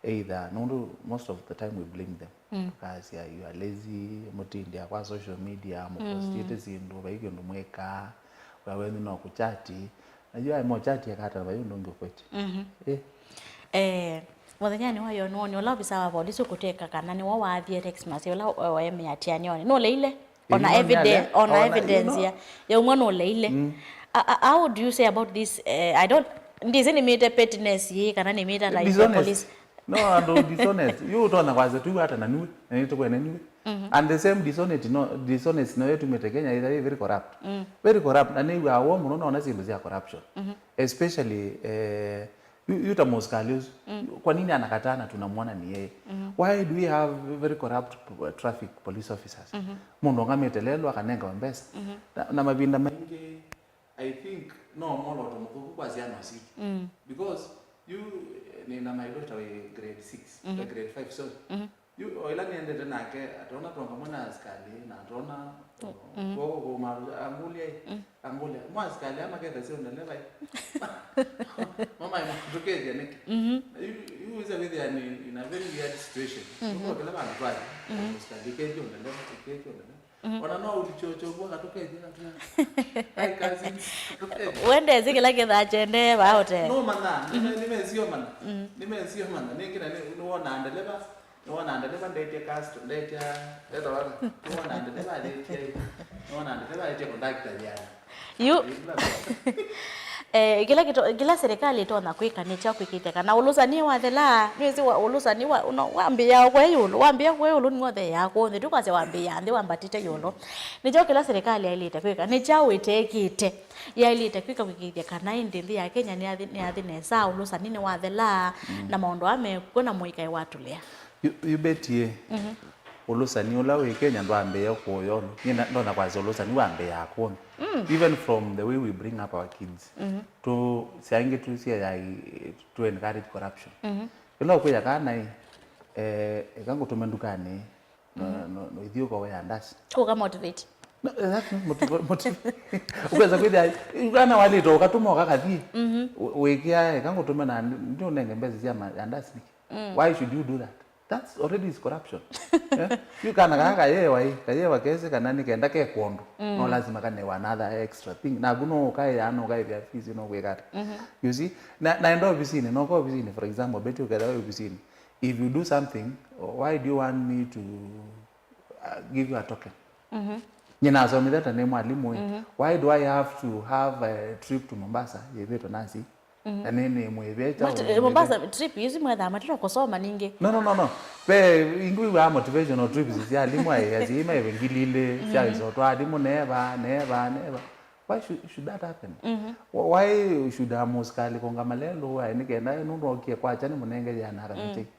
Either, nũndũ most of the time we blame them. Tũkasya, you are lazy, mũtindĩa kwa social media, mũpostĩte syĩndũ, vai kĩndũ mwĩkaa, wĩa wenyu no kũchati. Na yu aĩ mochati ekata vai ũndũ ũngĩ ũkwetye. Eh. Eh, mũthenyanĩ wa yo nĩwoni ũla ovisa wa volisi ũkũteka kana nĩwe waathie text message ũla waemea atianĩonĩ? Nũleile? Ona evidence, ona evidence ya, ya umwe nũleile. A- a- how do you say about this? Eh, I don't, ndisi nĩmĩte pettiness yĩĩ kana nĩmĩte ata ĩte police. No, andũ dishonest. Yu ũtonya kwasya tu ata na niwe, na nĩtũkwene niwe. And the same dishonest no, dishonest no yetumĩte Kenya ĩtha very corrupt. Very corrupt, na nĩw'aa woo mũno nona syĩndũ sya corruption. Especially eh, yu, yu ta mũsikali ũsu. Kwa nini anakataa na tunamwona ni yeye? Why do we have very corrupt p- traffic police officers? Mũndũ ongamĩte lelũ akanengawa mbesa. Na, na mavinda maingĩ I think no mwoloto mũthũku kwa syana sitũ. Because yu eh, nĩ na my daughter wĩ grade six, eh, grade five, sorry. Yu o ĩla nĩendete nake atona twongamwe na asikalĩ na atona kwoko kũmaru angũlya ĩ angũlya mo asikalĩ ama kethasya ũndeleva ĩ. Mamaĩ matũkethya nĩkĩ? Yu yu wĩsa kwĩthĩa nĩ in a very weird situation. Nũkokĩla vandũ twalĩ asikalĩ ĩkethya ũndeleva ĩkethya ũndeleva. Ona no ũlichocho kwa katũkethya katũkethya. Ai kazi katũkethya. Wendesĩ kĩla kĩthaa kyendee vaa ũtee. No mana nĩmesiomana. Nĩmesiomana nĩngĩ na nĩwona ndeleva. Nĩwona ndeleva ndetie cast ndetia etawana. Nĩwona ndeleva aletia ĩ. Nĩwona ndeleva aletia conductor yana. Yu eh, kĩla kĩto- kĩla serikali ĩtonya kwĩka nĩ kya kwĩkĩthya kana ũlũsani wathela. Nĩwĩsĩ wa- ũlũsani wa- no, wambĩĩa kwe ĩũlũ, wambĩĩa kwe ĩũlũ nĩw'o ũtheeaa kũũ nthĩ. Tũkwasya wambĩĩa nthĩ wambatĩte ĩũlũ. Nĩkyo kĩla serikali yaĩlĩte kwĩka, nĩ kyaũ ĩteekĩte? Yaĩlĩte kwĩka kwĩkĩĩthya kana ĩndĩ nthĩ ya Kenya nĩyathi nĩyathi nesa, ũlũsani nĩwathela, na maũndũ aa mekw'o na mũikaĩ watũlĩa. Yu- yu Betty, ũlũsani ũla wĩ Kenya ndwambĩĩa kũũ ĩũlũ. Nyie na- ndonya kwasya ũlũsani wambĩĩaa kw'onthe. Even from the way we bring up our kids. Tu- syaingĩ tu syeai tu encourage corruption. Ĩla ũkwĩya kana ĩ, eh, eka ngũtũme ndukanĩ, No, no, no, ithiũka we andasi. Kũka motivate. No, that's not motiv-, motiv-, ũkesa kwĩthĩa, kana walĩtwa ũkatũma ũkakathi. Mhm. Wĩkĩa, eka ngũtũme na ndi ũnenge mbesa sya ma-, andasi nĩkĩ? Mm. Why should you do that? That's already is corruption. Eh? Yu kana kaka kayewa ĩ, kayewa kese kana nĩ kenda ke kwondũ. Mm. No lazima kanewa another extra thing. Na kuno ũkaĩya, no ũkaĩvya fees, no kwĩka ata. Mhm. You see? Na, na enda ofisinĩ, no kwa ofisinĩ, for example, beti ũketha wĩ ofisinĩ. If you do something, why do you want me to, uh, give you a token? Mhm. Nyie nasomithie ta nĩ mwalimu ĩ. Mhm. Why do I have to have a trip to Mombasa? Yĩthĩtwe nasi. Mhm. Na nĩ, nĩ mwĩvĩte but, ũndũ eh, Mombasa trip isu mwethaa matito kusoma ningĩ. No, no, no, no. Ve ingĩ wa motivational trips sya alimũ aĩ, asyai maĩve ngili ilĩ, sya, mhm, isotwa alimũ neva, neva, neva. Why should, should that happen? Mhm. Wh-, why should a mũsikali kũnga malelũ aĩ nĩ kenda nũndũ okie kwakya nĩ mũnenge yana kana, mm, cheki?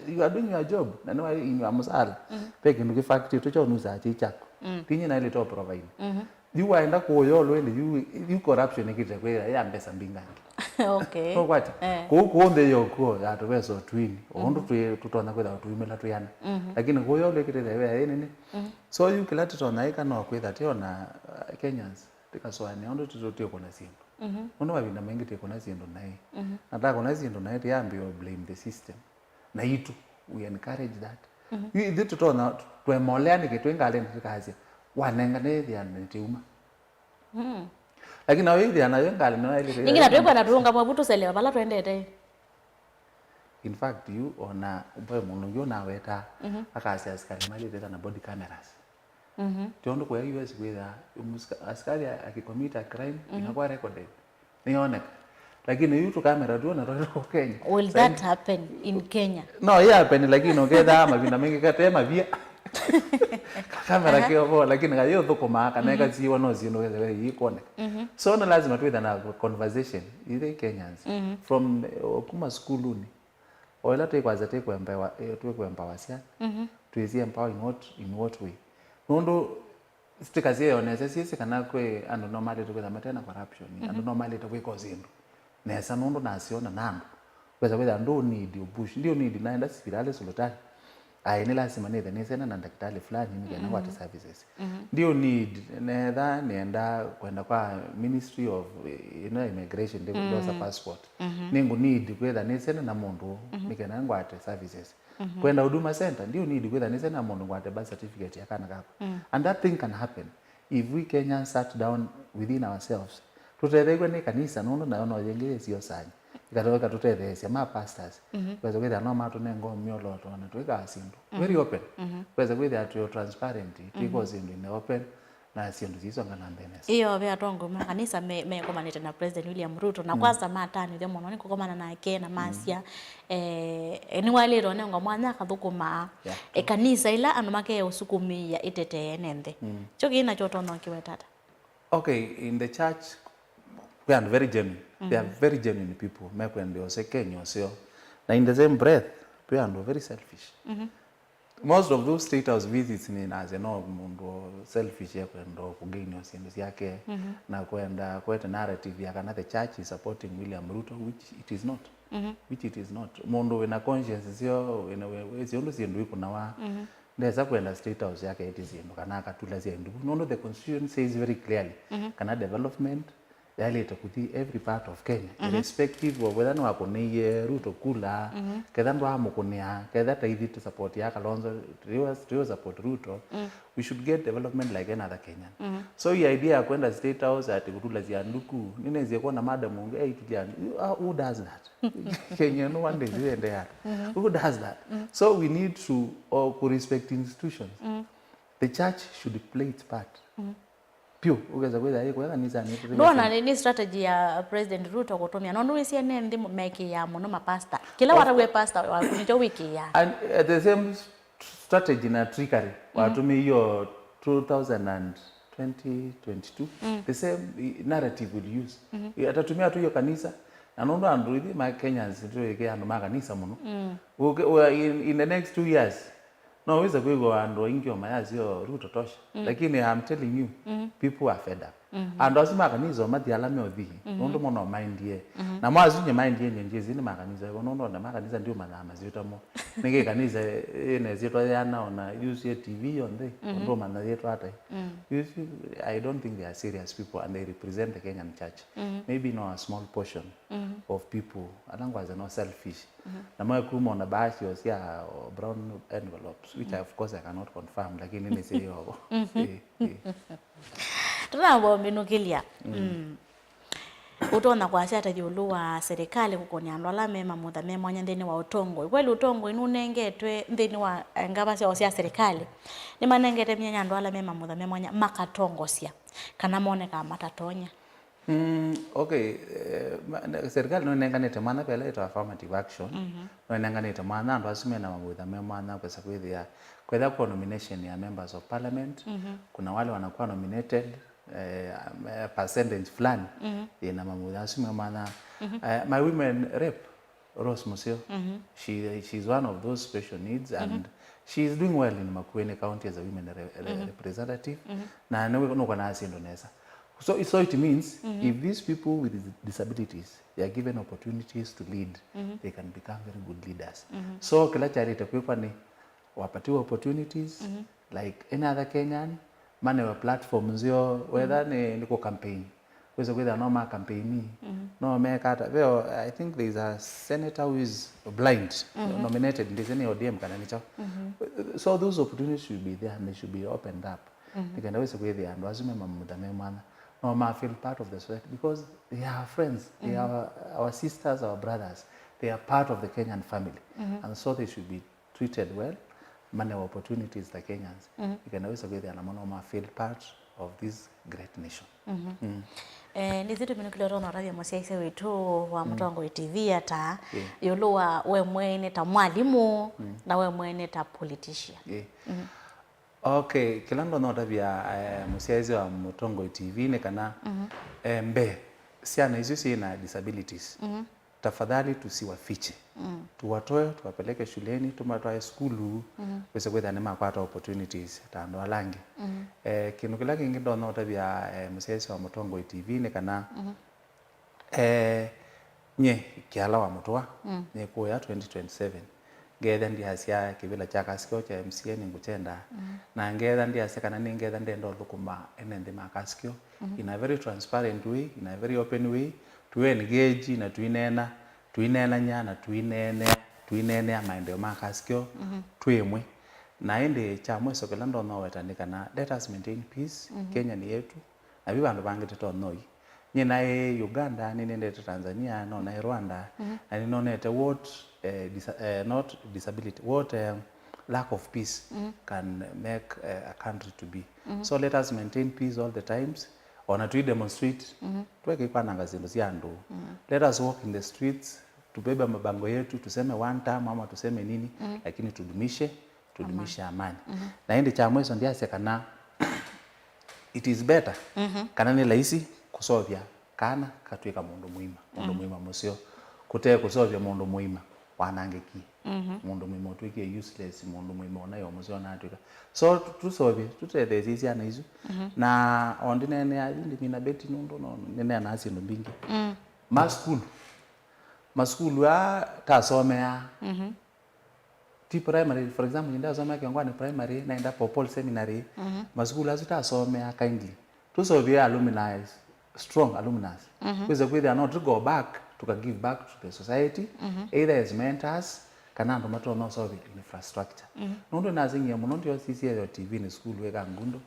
You are doing your job, na nĩ wa inywa mũsala. Mhm. Ve kĩndũ kĩ fact ĩtũ kya ũnusaa kĩ kyaku. Mm. Tinyi na ilĩ to provide. Mhm. Yu waenda kũũya ũlũ ĩndĩ, yu, yu corruption ĩkĩte kwĩra ya mbesa mbingangi. Okay. No kwati? Eh. Kũu kũũ nthĩ yokuo ya tũvesa twini. Ũndũ, mhm, twĩ, tũtonya kwĩtha tũimĩla twĩana. Mhm. Lakini kũũya ũlũ ĩkĩte wĩa ĩ nene. Mhm. So yu kĩla tũtonya ĩka no kwĩtha tĩ ona, uh, Kenyans, tĩkasũanĩa ũndũ tũtũtie kũna syĩndũ. Mhm. Ũndũ mavinda maingĩ tĩkũna syĩndũ naĩ. Mhm. Na takũna syĩndũ naĩ, tĩyambĩĩa blame the system. Na itũ, we encourage that. Mhm. Yu ithyĩ tũtonya, twemolea nĩkĩ twĩ ngalĩnĩ tũkasya, wanenga nĩ ĩthĩa nĩtĩuma. Mm. Lakini nayo ĩthĩa nayo ngalĩ nĩyo ĩlĩte. Ningĩ na twĩkwenda tũũngamwe vu tũselewa vala twendete. In fact, yu ona mboe mũndũ ũngĩ ũnawetaa, mhm, akasya asikalĩ malĩte kana body cameras. Mhm. Ti ũndũ kũya U S kwĩthaa, mũsika-, asikali a-, akĩcommit a crime, mhm, inakwa recorded. Nĩyoneka. Lakini yu tũkamera tuona twatũ Kenya. Will that happen in Kenya? No, it happen, lakini ũkethaa mavinda maingĩ kate mavia. Kamera, aha, kĩovo, lakini kayĩũthũkũmaa, kana, mhm, ĩkasiwa no syĩndũ wethe we ikwoneka. Mhm. So, no lazima twĩtha na conversation, ithe Kenyans. Mhm. From, eh, kuma sukuluni, o ĩla twĩkwasya twĩkwembewa, eh, twĩkwembawa syana, mhm, twĩsĩ empower in what, in what way? Nũndũ tĩkasyeonese syĩsĩ kana kwĩ andũ no malĩte kwĩtha mate na corruption, mhm, andũ no malĩte kwĩka o syĩndũ nesa nũndũ nasyona na andũ. Wesa kwĩtha ndũ need ũpush, ndi need naenda sivitalĩ sulutani. Aĩ, nĩ lasima nĩthe nĩsene na ndakĩtalĩ fulani nĩ kenda, mhm, ngwate services. Mhm. Ndi need netha nĩenda kwenda kwa Ministry of, eh, you know, Immigration, ndi, mhm, ndosa passport. Mhm. Nĩngũ need kwĩtha nĩsene na mũndũ, mhm, nĩ kenda ngwate services. Mhm. Kwenda Huduma Center, ndi need kwĩtha nĩsene na mũndũ ngwate birth certificate ya kana kakwa. Mm. And that thing can happen if we Kenyans sat down within ourselves. Tũtetheew'e nĩ kanisa, nũndũ nayo no yĩngĩ yĩsiosany'a. Ĩkatũ-, ĩkatũtetheesya ma pastors. Mhm. Wesa kwĩthĩa no matũnenga ũmyolooto na twĩkaa syĩndũ. Mhm. Very open. Mhm. Wesa kwĩthĩa twĩ o transparent, twĩka, mhm, syĩndũ in the open, na syĩndũ siisonga na mbee nesa. Ĩyo, ve atongoi ma kanisa me-, mekomanĩte na President William Ruto, na, mm, kwanza matanĩthya mũno nĩ kũkomana nake na, mm, masya, eh, nĩwaĩlĩte ũnengwa mwanya akathũkũmaa, yeah, eh, kanisa ila andũ makeũsukumĩĩa ĩtetee ene nthĩ. Mm. Kyo kĩĩ nakyo ũtonya ũkĩweta ata? Okay, in the church, kwĩ andũ very genuine. They are, mhm, very genuine people. Mekwendea ũseo, Kenya ũseo. Na in the same breath, kwĩ andũ very selfish. Mhm. Most of those State House visits nĩ nasya no mũndũ selfish ekwenda kũgain o syĩndũ syake, mhm, na kwenda kwete narrative ya kana the church is supporting William Ruto, which it is not. Mhm. Which it is not. Mũndũ wĩna conscience syo, wĩna, wĩ-, wĩsĩ ũndũ syĩndũ ikũnawa, mhm, ndesa kwenda State House yake ĩtĩ syĩndũ kana akatula syĩndũ. Nũndũ the constitution says very clearly, mhm, kana development yaĩlĩte kũthi every part of Kenya, mhm, irrespective of whether nĩwakũnĩie Ruto kula, mhm, ketha ndwaamũkũnĩa, ketha taithi tũsupport ya Kalonzo, tũyũ, tũyũ support Ruto, mm, we should get development like any other Kenyan. Mhm. So, hii idea ya kwenda State House ati kũtula syanduku, nĩnĩsie kuona madam ũngĩ aitulya, ah, who does that? Kenya no one day, we there. Mhm. Who does that? Mhm. So, we need to, uh, respect institutions. Mhm. The church should play its part. Mhm. Pyũ, ũkesa kwĩthĩa yĩ kũya kanisanĩ, tũtũmĩe. Ndwona nĩ, nĩ strategy ya President Ruto kũtũmĩa? Nũndũ wĩsĩ ene nthĩ mekĩaa mũno mapasta. Kĩla, of, wataw'e pasta waku nĩkyo wĩkĩaa. And, uh, the same s-, strategy na trickery, mm, watũmĩie o two thousand and twenty twenty-two. Mm. The same, i-, narrative will use. Mm-hmm. I-, atatumia tu hiyo kanisa, na nũndũ andũ ithyĩ ma Kenyans nĩtwĩkĩaa andũ ma kanisa mũno. Mm. Ũke-, ũ-, in, in the next two years, no wĩse kwĩw'a andũ aingĩ o mayasya o Ruto tosha. Mm. Lakini I'm telling you, mm-hmm, people are fed up. Andũ asu ma kanisa o mathi ala meũthi, nũndũ mo no maendie. Namo asu nye maendie, nye ndyĩsĩ nĩ ma kanisa ĩvo, nũndũ ona ma kanisa ndiũmanyaa masyĩtwa mo. Nĩkĩ kanisa ĩna ĩsyĩtwa yĩana, ona yusie T V yonthe, ndũmanya yĩtwa ata? You see, I don't think they are serious people and they represent the Kenyan church. Maybe no a small portion of people ala ngwasya no selfish. Namo ekuma ona baa syoo sya brown envelopes, which I, of course, I cannot confirm, lakini nĩsyĩovo. Tũnambombinũkĩlya. Ũtonya kwasya ata ĩũlũ wa serikali kũkũnĩa andũ ala me mamutha me mwanya nthĩnĩ wa ũtongoi? Kweli ũtongoi nũnengetwe nthĩnĩ wa, eh, ngavasya o sya serikali? Nĩmanengete myanya andũ ala me mamutha me mwanya makatongosya, kana monekaa matatonya? Mm, okay, eh, ma- ne- serikali nĩnenganĩte mwanya pela ĩtawa affirmative action. Nĩnenganĩte mwanya andũ asu mena mamutha me mwanya kwesa kwĩthĩa, kwetha kwa nomination ya members of parliament. Kuna wale wanakuwa nominated, eh, eh, percentage fulani yĩna mamutha asu me mwanya. Eh, my women rep, Rose Museo, she, she's one of those special needs, and she is doing well in Makueni County as a women re- re- representative. Na nũkona syĩndũ nesa. So, so it means if these people with dis- disabilities, they are given opportunities to lead, they can become very good leaders. So kĩla kyaĩlĩte kwĩkwa nĩ wapatiwa opportunities like any other Kenyan, manewe platform nzeo, whether nĩ, nĩ kũ campaign, wĩse kwĩthĩa no ma campaign, no meka ata. Veo, I think there is a senator who is blind, nominated, ndĩsĩ nĩ O D M kana nĩ kyaũ. So those opportunities should be there and they should be opened up. Nĩkenda wĩse kwĩthĩa andũ asu me mamutha me mwanya no ma feel part of the society, because they are our friends, they are our, our sisters, our brothers, they are part of the Kenyan family, and so they should be treated well, manewe opportunities ta Kenyans. Nĩkenda wĩse kwĩthĩa namo no ma feel part of this great nation. Eh, nĩsĩ tũminũkĩlya ũtonya ũtavya mũsyaĩĩsya witũ wa Mũtongoi T V ata ĩũlũ wa we mwene ta mwalimũ na we mwene ta politician. Okay, kĩla ndonya ũtavya, eh, mũsyaĩĩsya wa Mũtongoi T V nĩ kana, eh, mbee, syana isu syĩ na disabilities, tafadhali tusiwafiche. Tuwatoe, tuwapeleke shuleni, tumatwae sukulu, wĩse kwĩthĩa nĩmakwata opportunities ta andũ ala angĩ. Eh, kĩndũ kĩla kĩngĩ ndonya ũtavya, eh, mũsyaĩĩsya wa Mũtongoi T V nĩ kana, eh, nye Kĩala wa Mũtũa, nĩkũya twenty twenty-seven, ngeetha ndyasya kĩvĩla kya Kasikio kya M C A nĩngũkyendaa, na ngeetha ndyasya kana nĩngeetha ndenda ũthũkũma ene nthĩ ma Kasikio in a very transparent way, in a very open way, tũ engage na tũineena, tũineenany'a na tũineenea, tũineenea maendeeo ma Kasikio twĩ ĩmwe. Na ĩndĩ kya mwiso kĩla ndonya ũweta nĩ kana let us maintain peace. Kenya nĩ yetu, na vi vandũ vangĩ tũtonya ũi. Nyie naĩ Uganda, nĩnendete Tanzania, no naĩ Rwanda, na nĩnonete what, eh, disa- eh, not disability, what, eh, lack of peace can make, eh, a country to be. So let us maintain peace all the times. Ona tũi demonstrate, tweke kwananga syĩndũ sya andũ. Let us walk in the streets, tubebe mabango yetu, tuseme one term ama tuseme nini, lakini tudumishe, tudumishe amani. Na ĩndĩ kya mwiso ndyasya kana it is better, kana nĩ laisi kũseũvya kana katw'ĩka mũndũ mũima, mũndũ mũima mũseo, kũte kũseũvya mũndũ mũima wanangĩkie, mũndũ mũima ũtw'ĩkie useless, mũndũ mũima ũnaĩ o mũseo natw'ĩka. So tu- tũseũvye, tũtetheesye syana isu. Na o ndineenea yu ndimina Betty nũndũ no nĩneenaa syĩndũ mbingĩ. Masukulu, masukulu aa tasomeaa, ti primary, for example, nyie ndasomea Kĩongwani Primary, naenda Paul Paul Seminary, masukulu asu tasomeaa kindly. Tũseũvye alumni, strong alumni. Kwĩsa kwĩthĩa no tũ go back, tũka give back to the society, either as mentors, kana andũ matonya ũseũvya infrastructure. Nũndũ naseng'ie mũno, ndio C C A yo T V nĩ sukulu ĩka ngundo.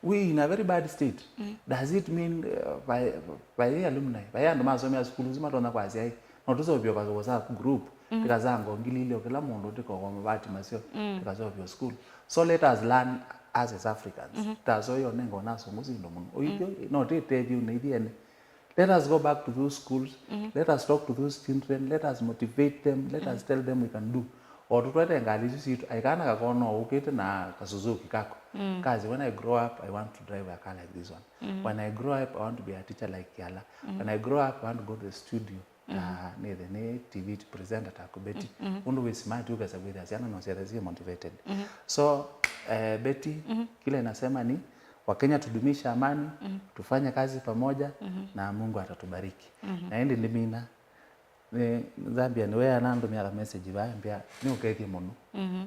We in a very bad state. Does it mean, uh, by, by alumni, by andũ masomea sukulu isu matonya kwasya, "Ĩ, no tũseũvye kwa WhatsApp group, tĩkasango ngili ilĩ o kĩla mũndũ, tĩkogwa mavati maseo, tĩkaseũvye sukulu." So let us learn us as Africans. Tasoyo nengo nasongo sindo mũno. Ũithyo, no tĩtethyo na ithiene. Let us go back to those schools. Let us talk to those children. Let us motivate them. Let us tell them we can do. O tũtwete ngalĩ isu sitũ, aikana kakona ũkĩte na ka Suzuki kako. Kazi, when I grow up, I want to drive a car like this one. When I grow up, I want to be a teacher like Kiala. When I grow up, I want to go to the studio. Na nĩthe nĩ T V presenter ta ku Betty. Ũndũ wĩ smart, ũkesa kwĩthĩa syana no syethe syĩ motivated. So, eh, Betty, kile nasema ni Wakenya tudumishe amani, tufanye kazi pamoja, na Mungu atatubariki. Na ĩndĩ ndimina, nĩ Zambia nĩwe anandũmĩa ka message vaa, mbĩa, nĩ ũkethie mũno,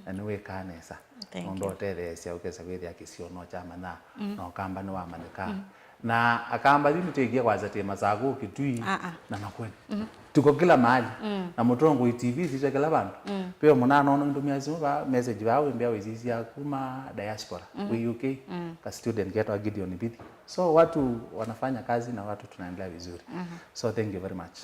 na nĩ wĩkaa nesa. Thank Nũndũ you. Ũtetheesya ũkesa kwĩthĩa kĩsio no kyamanyaa, na ũkamba nĩ wamanyĩkaa. Na akamba yu nĩtwĩkie kwasya tĩ Masakũ, Kitui, Ah, ah. na Makueni. Tuko kila mahali. Na Mũtongoi T V sisya kila vandu. Peo mũnana ono ndũmĩa simu vaa, message vaa, wĩmbĩa wĩsisya kuma diaspora, wĩ U K, ka student ketwa Gideon Bithi. So watu wanafanya kazi na watu tunaendelea vizuri. So thank you very much.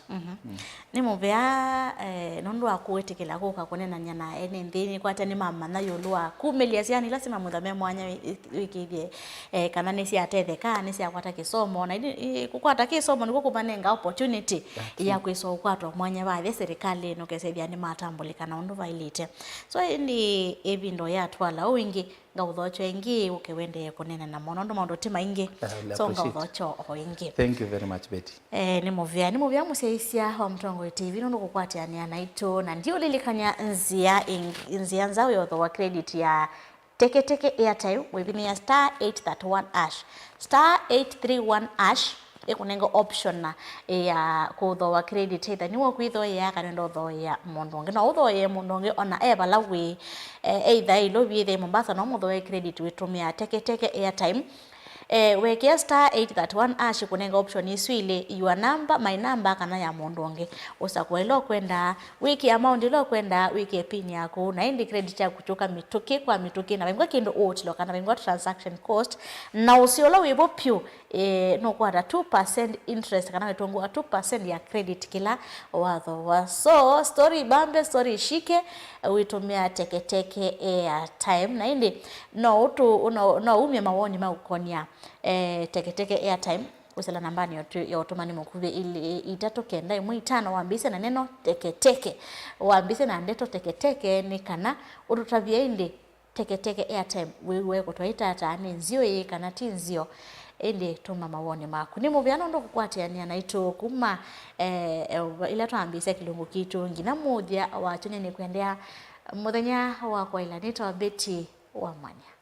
Nĩ mũvea, eh, nũndũ wa kwĩtĩkĩla kũka kũnenany'a na ene nthĩ, nĩkwatya nĩmamanya ĩũlũ wa kumĩlya syana ila simamwĩtha me mwanya wĩ-, wĩkĩthye, eh, kana nĩsyatetheka, nĩsyakwata kĩsomo. Na ini, i-, kũkwata kĩsomo nĩkw'o kũmanenga opportunity ya kwĩsa ũkwatwa mwanya vathya serikali nũkesethĩa nĩmatambũlĩka na ũndũ vaĩlĩte. So ĩndĩ ĩvinda yatwala ũu ĩngĩ, ngaũthokya ĩngĩ ũke wendee kũneena namo, nũndũ maũndũ ti maingĩ. I will So appreciate. Ngaũthokya o ĩngĩ. Thank you very much, Betty. Eh, nĩ mũvea, nĩ mũvea mũsyaĩĩsya wa Mũtongoi T V nũndũ kũkwatĩanĩa naitũ, na ndiũlilikany'a nzĩa ĩng-, nzĩa nzaũ ya ũthooa credit ya Teke Teke Airtime, wĩvinyĩĩa star eight thirty one hash. Star eight three one hash ĩkũnenga option na, eh, ya kũthooa credit, either nĩwe ũkwĩthooea kana ũndũ ũthooea mũndũ ũngĩ. No ũthooee mũndũ ũngĩ ona e vala wĩ, eh, either e Ilovi, either e Mombasa, no mũthooe credit wĩtũmĩa Teke Teke Airtime. Eh, wekĩa star eight thirty one hash ĩkũnenga option isu ilĩ, your number, my number, kana ya mũndũ ũngĩ. Ũsakũe ĩla ũkwendaa, wĩkĩe amount ĩla ũkwendaa, wĩkĩe pin yaku, na ĩndĩ credit yaku kyũka mĩtũkĩ kwa mĩtũkĩ, na vaingwa kĩndũ ũũtilwa kana vaingwa transaction cost, na ũseo ũla wĩ vo pyũ, eh, nũkwata two percent interest kana wĩtũngũa two percent ya credit kĩla wathooa. So, story ibambe, story ishike, wĩtũmĩa Teke Teke Airtime, na ĩndĩ no ũtũ-, no, no umye mawoni ma ũkonia, eh, Teke Teke Airtime, ũsela nambanĩ ya ũtũ-, ya ũtũmani mũkuvĩ ilĩ itatũ kenda ĩmwe itano, wambĩĩsye na neno Teke Teke. Wambĩĩsye na ndeto Teke Teke nĩ kana ũtũtavye ĩndĩ Teke Teke Airtime, wĩw'e kũtwaĩtata nĩ nzeo ĩĩ kana ti nzeo, ĩndĩ tũma mawoni maku. Nĩ mũvea nũndũ kũkwatĩanĩa naitũ kuma, eh, eh, ĩla twambĩĩsya kĩlungu kitũ nginya mũthya wa kyumwa. Nĩkwendea mũthenya wa kwaĩla. Nĩtawa Betty wa Mwanya.